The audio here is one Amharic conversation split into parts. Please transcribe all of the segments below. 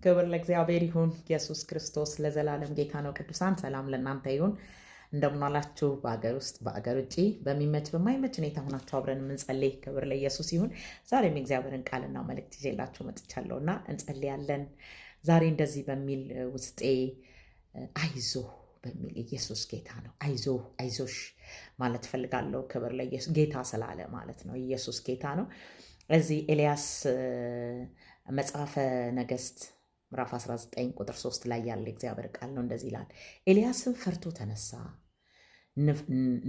ክብር ለእግዚአብሔር ይሁን። ኢየሱስ ክርስቶስ ለዘላለም ጌታ ነው። ቅዱሳን ሰላም ለእናንተ ይሁን። እንደምናላችሁ በአገር ውስጥ በአገር ውጭ በሚመች በማይመች ሁኔታ ሆናችሁ አብረን የምንጸልይ ክብር ለኢየሱስ ይሁን። ዛሬም የእግዚአብሔርን ቃልና መልእክት ይዤላችሁ መጥቻለሁ እና እንጸልያለን። ዛሬ እንደዚህ በሚል ውስጤ አይዞህ በሚል ኢየሱስ ጌታ ነው። አይዞህ አይዞሽ ማለት ፈልጋለሁ። ክብር ለኢየሱስ ጌታ ስላለ ማለት ነው። ኢየሱስ ጌታ ነው። እዚህ ኤልያስ መጽሐፈ ነገሥት ምዕራፍ 19 ቁጥር 3 ላይ ያለ እግዚአብሔር ቃል ነው። እንደዚህ ይላል፣ ኤልያስም ፈርቶ ተነሳ፣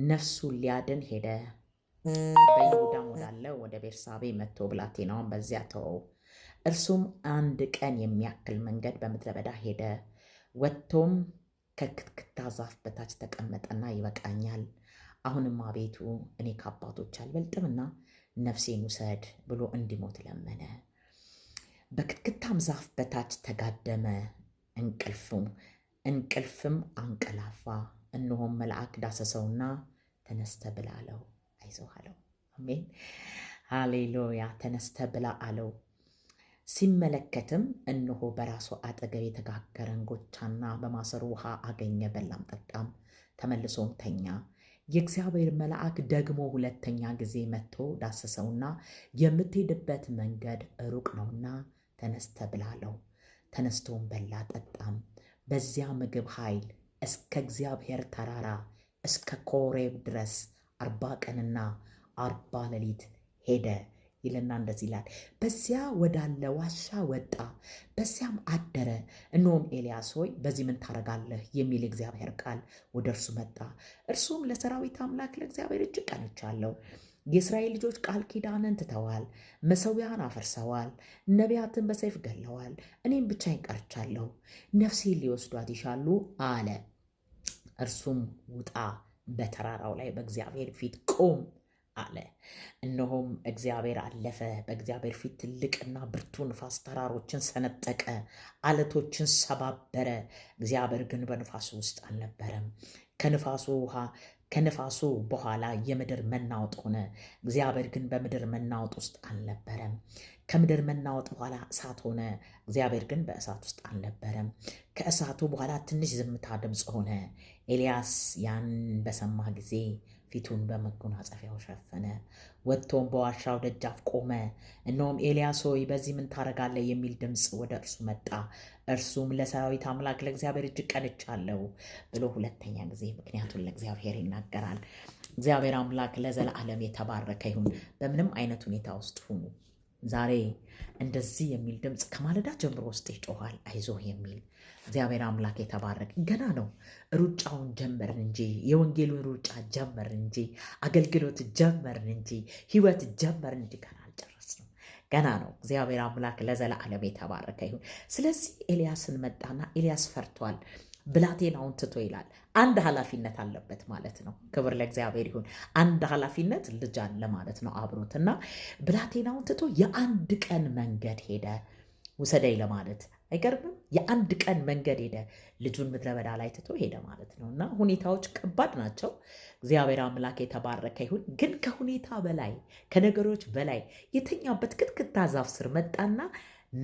ነፍሱን ሊያድን ሄደ። በይሁዳም ወዳለ ወደ ቤርሳቤ መጥቶ ብላቴናውን በዚያ ተወው። እርሱም አንድ ቀን የሚያክል መንገድ በምድረ በዳ ሄደ። ወጥቶም ከክትክታ ዛፍ በታች ተቀመጠና ይበቃኛል፣ አሁንም አቤቱ እኔ ከአባቶች አልበልጥምና ነፍሴን ውሰድ ብሎ እንዲሞት ለመነ። በክትክታም ዛፍ በታች ተጋደመ፣ እንቅልፍም አንቀላፋ። እነሆም መልአክ ዳሰሰውና ተነስተ ብላ አለው። አይዞህ አለው። አሜን ሃሌሉያ። ተነስተ ብላ አለው። ሲመለከትም እነሆ በራሱ አጠገብ የተጋገረ እንጎቻና በማሰሮ ውሃ አገኘ። በላም ጠጣም፣ ተመልሶም ተኛ። የእግዚአብሔር መልአክ ደግሞ ሁለተኛ ጊዜ መጥቶ ዳሰሰውና የምትሄድበት መንገድ ሩቅ ነውና ተነስተ ብላ አለው። ተነስቶም በላ ጠጣም። በዚያ ምግብ ኃይል እስከ እግዚአብሔር ተራራ እስከ ኮሬብ ድረስ 40 ቀንና 40 ሌሊት ሄደ ይልና እንደዚህ ይላል። በዚያ ወዳለ ዋሻ ወጣ፣ በዚያም አደረ። እነሆም ኤልያስ ሆይ በዚህ ምን ታደርጋለህ? የሚል የእግዚአብሔር ቃል ወደ እርሱ መጣ። እርሱም ለሰራዊት አምላክ ለእግዚአብሔር እጅግ ቀንቻለሁ። የእስራኤል ልጆች ቃል ኪዳንን ትተዋል፣ መሠዊያን አፈርሰዋል፣ ነቢያትን በሰይፍ ገለዋል። እኔም ብቻዬን ቀርቻለሁ፣ ነፍሴን ሊወስዷት ይሻሉ አለ። እርሱም ውጣ፣ በተራራው ላይ በእግዚአብሔር ፊት ቁም አለ። እነሆም እግዚአብሔር አለፈ። በእግዚአብሔር ፊት ትልቅና ብርቱ ንፋስ ተራሮችን ሰነጠቀ፣ አለቶችን ሰባበረ። እግዚአብሔር ግን በንፋሱ ውስጥ አልነበረም። ከንፋሱ በኋላ የምድር መናወጥ ሆነ። እግዚአብሔር ግን በምድር መናወጥ ውስጥ አልነበረም። ከምድር መናወጥ በኋላ እሳት ሆነ። እግዚአብሔር ግን በእሳት ውስጥ አልነበረም። ከእሳቱ በኋላ ትንሽ ዝምታ ድምፅ ሆነ። ኤልያስ ያን በሰማ ጊዜ ፊቱን በመጎናጸፊያው ሸፈነ። ወጥቶም በዋሻው ደጃፍ ቆመ። እነሆም ኤልያስ ሆይ በዚህ ምን ታደርጋለህ? የሚል ድምፅ ወደ እርሱ መጣ። እርሱም ለሰራዊት አምላክ ለእግዚአብሔር እጅግ ቀንቻለሁ ብሎ ሁለተኛ ጊዜ ምክንያቱን ለእግዚአብሔር ይናገራል። እግዚአብሔር አምላክ ለዘላለም የተባረከ ይሁን። በምንም አይነት ሁኔታ ውስጥ ሁኑ፣ ዛሬ እንደዚህ የሚል ድምፅ ከማለዳ ጀምሮ ውስጥ ይጮኻል፣ አይዞህ የሚል። እግዚአብሔር አምላክ የተባረከ። ገና ነው። ሩጫውን ጀመርን እንጂ፣ የወንጌሉን ሩጫ ጀመርን እንጂ፣ አገልግሎት ጀመርን እንጂ፣ ሕይወት ጀመርን እንጂ ገና አልጨረስንም። ገና ነው። እግዚአብሔር አምላክ ለዘላለም የተባረከ ይሁን። ስለዚህ ኤልያስን መጣና ኤልያስ ፈርቷል። ብላቴናውን ትቶ ይላል። አንድ ኃላፊነት አለበት ማለት ነው። ክብር ለእግዚአብሔር ይሁን። አንድ ኃላፊነት ልጅ አለ ማለት ነው አብሮት እና ብላቴናውን ትቶ የአንድ ቀን መንገድ ሄደ። ውሰደኝ ለማለት አይገርምም? የአንድ ቀን መንገድ ሄደ። ልጁን ምድረ በዳ ላይ ትቶ ሄደ ማለት ነው። እና ሁኔታዎች ከባድ ናቸው። እግዚአብሔር አምላክ የተባረከ ይሁን። ግን ከሁኔታ በላይ ከነገሮች በላይ የተኛበት ክትክታ ዛፍ ስር መጣና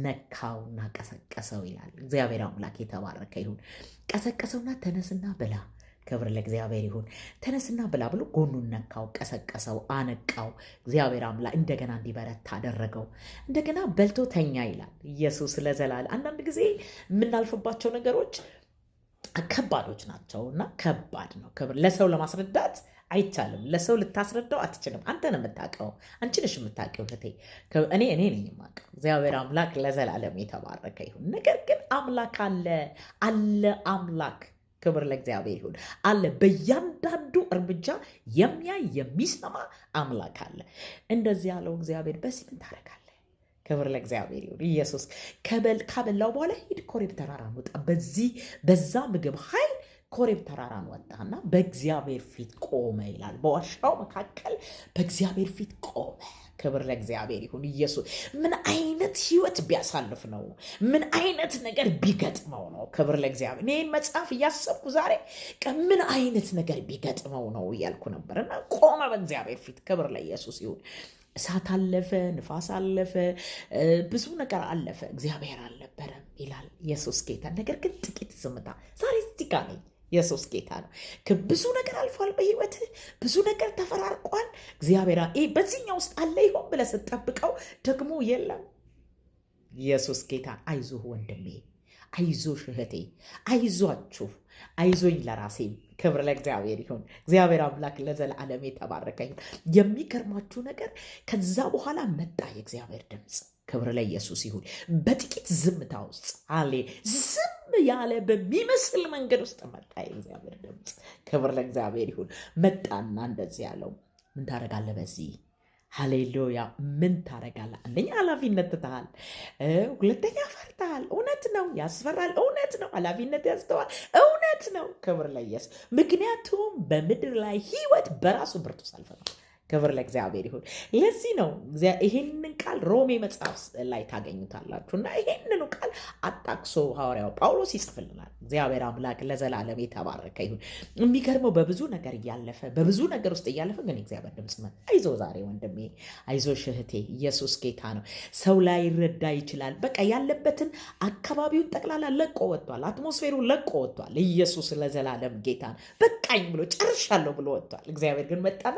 ነካውና ቀሰቀሰው ይላል። እግዚአብሔር አምላክ የተባረከ ይሁን። ቀሰቀሰውና ተነስና ብላ። ክብር ለእግዚአብሔር ይሁን። ተነስና ብላ ብሎ ጎኑን ነካው፣ ቀሰቀሰው፣ አነቃው። እግዚአብሔር አምላክ እንደገና እንዲበረታ አደረገው። እንደገና በልቶ ተኛ ይላል። ኢየሱስ ለዘላለም። አንዳንድ ጊዜ የምናልፍባቸው ነገሮች ከባዶች ናቸው እና ከባድ ነው። ክብር ለሰው ለማስረዳት አይቻልም። ለሰው ልታስረዳው አትችልም። አንተ ነህ የምታውቀው፣ አንቺ ነሽ የምታውቂው እህቴ፣ እኔ ነኝ የማውቀው። እግዚአብሔር አምላክ ለዘላለም የተባረከ ይሁን። ነገር ግን አምላክ አለ አለ አምላክ። ክብር ለእግዚአብሔር ይሁን። አለ በእያንዳንዱ እርምጃ የሚያይ የሚሰማ አምላክ አለ። እንደዚህ ያለው እግዚአብሔር በዚህ ምን ታደርጋለህ? ክብር ለእግዚአብሔር ይሁን። ኢየሱስ ካበላው በኋላ ሂድ ኮሬብ ተራራን ወጣ። በዛ ምግብ ኃይል ኮሬብ ተራራን ወጣና በእግዚአብሔር ፊት ቆመ ይላል። በዋሻው መካከል በእግዚአብሔር ፊት ቆመ። ክብር ለእግዚአብሔር ይሁን። ኢየሱስ ምን አይነት ህይወት ቢያሳልፍ ነው? ምን አይነት ነገር ቢገጥመው ነው? ክብር ለእግዚአብሔር። እኔን መጽሐፍ እያሰብኩ ዛሬ ምን አይነት ነገር ቢገጥመው ነው እያልኩ ነበር እና ቆመ በእግዚአብሔር ፊት። ክብር ለኢየሱስ ይሁን። እሳት አለፈ፣ ንፋስ አለፈ፣ ብዙ ነገር አለፈ፣ እግዚአብሔር አልነበረም ይላል ኢየሱስ ጌታ። ነገር ግን ጥቂት ዝምታ። ዛሬ እዚህ ጋር ነኝ። ኢየሱስ ጌታ ነው። ብዙ ነገር አልፏል፣ በህይወትህ ብዙ ነገር ተፈራርቋል። እግዚአብሔር በዚህኛው ውስጥ አለ ይሆን ብለህ ስትጠብቀው ደግሞ የለም። ኢየሱስ ጌታ። አይዞህ ወንድሜ፣ አይዞሽ እህቴ፣ አይዟችሁ፣ አይዞኝ ለራሴም። ክብር ለእግዚአብሔር ይሁን። እግዚአብሔር አምላክ ለዘላለም የተባረከ ይሁን። የሚገርማችሁ ነገር ከዛ በኋላ መጣ የእግዚአብሔር ድምፅ። ክብር ለኢየሱስ ይሁን። በጥቂት ዝምታ ውስጥ አሌ ዝም ያለ በሚመስል መንገድ ውስጥ መጣ የእግዚአብሔር ድምፅ። ክብር ለእግዚአብሔር ይሁን። መጣና እንደዚህ ያለው ምን ታደርጋለህ በዚህ? ሃሌሉያ! ምን ታደርጋለህ? አንደኛ ኃላፊነት ትተሃል፣ ሁለተኛ ፈርተሃል። እውነት ነው፣ ያስፈራል። እውነት ነው፣ ኃላፊነት ያስተዋል። እውነት ነው። ክብር ለኢየሱስ። ምክንያቱም በምድር ላይ ህይወት በራሱ ብርቱ ሰልፍ ነው። ክብር ለእግዚአብሔር ይሁን። ለዚህ ነው ይሄንን ቃል ሮሜ መጽሐፍ ላይ ታገኙታላችሁ እና ይሄንኑ ቃል አጣቅሶ ሐዋርያው ጳውሎስ ይጽፍልናል። እግዚአብሔር አምላክ ለዘላለም የተባረከ ይሁን። የሚገርመው በብዙ ነገር እያለፈ፣ በብዙ ነገር ውስጥ እያለፈ ግን እግዚአብሔር ድምፅ መጣ። አይዞ ዛሬ ወንድሜ፣ አይዞሽ እህቴ፣ ኢየሱስ ጌታ ነው። ሰው ላይረዳ ይችላል። በቃ ያለበትን አካባቢውን ጠቅላላ ለቆ ወጥቷል። Atmosphere ኡን ለቆ ወጥቷል። ኢየሱስ ለዘላለም ጌታ ነው። በቃኝ ብሎ ጨርሻለሁ ብሎ ወጥቷል። እግዚአብሔር ግን መጣና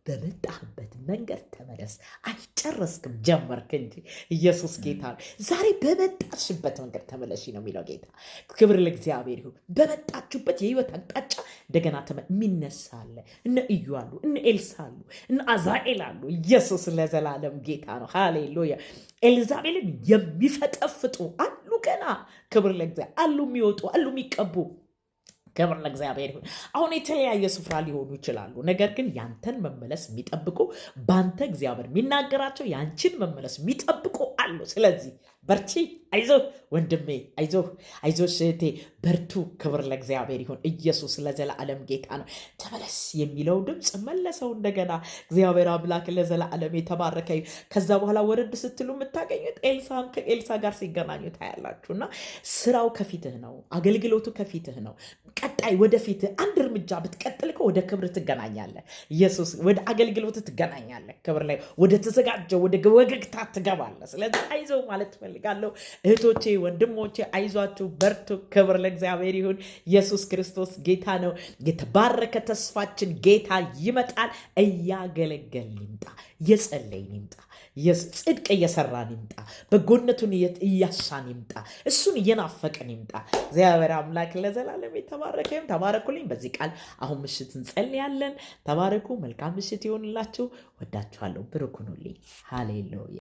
በመጣህበት መንገድ ተመለስ። አልጨረስክም፣ ጀመርክ እንጂ። ኢየሱስ ጌታ ነው። ዛሬ በመጣሽበት መንገድ ተመለሽ ነው የሚለው ጌታ። ክብር ለእግዚአብሔር ይሁን። በመጣችሁበት የህይወት አቅጣጫ እንደገና የሚነሳ አለ። እነ እዩ አሉ፣ እነ ኤልሳ አሉ፣ እነ አዛኤል አሉ። ኢየሱስ ለዘላለም ጌታ ነው። ሃሌሉያ። ኤልዛቤልን የሚፈጠፍጡ አሉ ገና። ክብር ለእግዚአብሔር አሉ፣ የሚወጡ አሉ፣ የሚቀቡ። ክብር ለእግዚአብሔር ይሁን። አሁን የተለያየ ስፍራ ሊሆኑ ይችላሉ። ነገር ግን ያንተን መመለስ የሚጠብቁ፣ በአንተ እግዚአብሔር የሚናገራቸው፣ ያንቺን መመለስ የሚጠብቁ አሉ። ስለዚህ በርቺ፣ አይዞህ ወንድሜ፣ አይዞህ፣ አይዞሽ እህቴ፣ በርቱ። ክብር ለእግዚአብሔር ይሁን። ኢየሱስ ለዘላለም ጌታ ነው። ተመለስ የሚለው ድምፅ መለሰው እንደገና። እግዚአብሔር አምላክ ለዘላለም የተባረከ ይሁን። ከዛ በኋላ ወረድ ስትሉ የምታገኙት ኤልሳን ከኤልሳ ጋር ሲገናኙ ታያላችሁ። እና ስራው ከፊትህ ነው። አገልግሎቱ ከፊትህ ነው። ቀጣይ ወደፊት አንድ እርምጃ ብትቀጥል እኮ ወደ ክብር ትገናኛለህ። ኢየሱስ ወደ አገልግሎት ትገናኛለህ። ክብር ላይ ወደ ተዘጋጀው ወደ ወገግታ ትገባለህ። ስለዚህ አይዞህ ማለት እፈልጋለሁ። እህቶቼ፣ ወንድሞቼ አይዟችሁ፣ በርቱ። ክብር ለእግዚአብሔር ይሁን። ኢየሱስ ክርስቶስ ጌታ ነው። የተባረከ ተስፋችን ጌታ ይመጣል። እያገለገልን ይምጣ፣ እየጸለይን ይምጣ፣ ጽድቅ እየሰራን ይምጣ፣ በጎነቱን እያሻን ይምጣ፣ እሱን እየናፈቅን ይምጣ። እግዚአብሔር አምላክ ለዘላለም የተባረከ ይሁን። ተባረኩልኝ። በዚህ ቃል አሁን ምሽት እንጸልያለን። ተባረኩ። መልካም ምሽት ይሆንላችሁ። ወዳችኋለሁ። ብሩክ ሁኑልኝ። ሃሌሉያ።